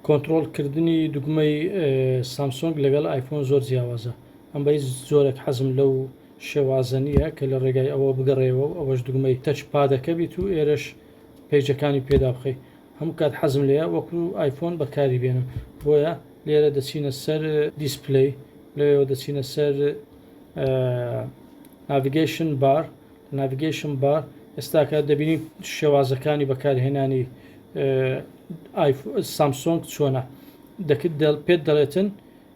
کۆنتڕۆڵ کردنی دوگمەی سامسۆنگ لەگەڵ ئایفۆن زۆر جیاوازە ئەم بە هیچ جۆرێک حەزم لەو شێوازە نییە کە لە ڕێگای ئەوە بگەڕێەوە و ئەوەش دوگمەی touch pad ەکە بیت و ئێرەش پەیجەکانی پێدا بخەی هەموو کات حەزم لێیە وەکو ئایفۆن بەکاری بێنم بۆیە لێرە دەچینە سەر display لەوێوە دەچینە سەر navigation bar navigation bar ئێستاکە دەبینین شێوازەکانی بەکارهێنانی سامسۆنگ چۆنە دەکرد پێت دەڵێتن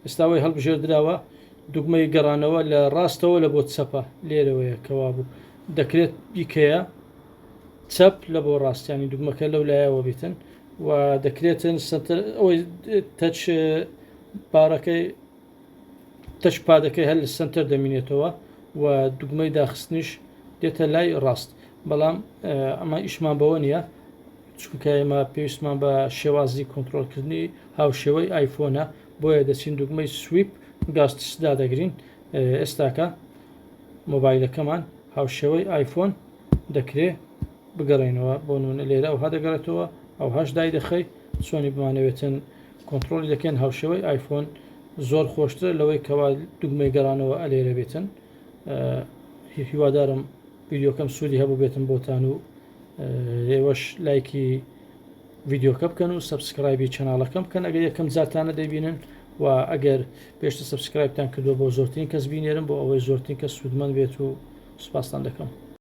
ئێستاوەی هەڵبژێردراوە دوگمەی گەڕانەوە لە ڕاستەوە لە بۆ چەپە لێرەوەیە کەوا بوو دەکرێت بیکەیە چەپ لە بۆ ڕاستیانی دوگمەکە لەو لایەوە بیتن و دەکرێتن سنتەر ئەوەی touch بارەکەی touch pad ەکەی هەر لە سنتەر دەمینێتەوە و دوگمەی داخستنیش دێتە لای ڕاست بەڵام ئەمە ئیشمان بەوە نییە چونکە ئێمە پێویستمان بە شێوازی کۆنترۆڵکردنی هاوشێوەی ئایفۆنە بۆیە دەچین دوگمەی swipe gestures دادەگرین ئێستاکە مۆبایلەکەمان هاوشێوەی ئایفۆن دەکرێ بگەڕێنەوە بۆ نمونە لێرە ئەوها دەگەڕێتەوە ئەوهاش دایدەخەی چۆنی بمانەوێتن کۆنترۆڵی دەکەن هاوشێوەی ئایفۆن زۆر خۆشترە لەوەی کەوا دوگمەی گەڕانەوە ئەلێرە بێتن هیوادارم ڤیدیۆکەم سوودی هەبوو بێتم بۆتان و ئێوەش لایکی ڤیدیۆکە بکەن و subscribe ی channel ەکەم بکەن ئەگەر یەکەم جارتانە دەیبینن و ئەگەر پێشتر subscribe تان کردووە بۆ زۆرترین کەس بینێرم بۆ ئەوەی زۆرترین کەس سوودمەند بێت و سوپاستان دەکەم.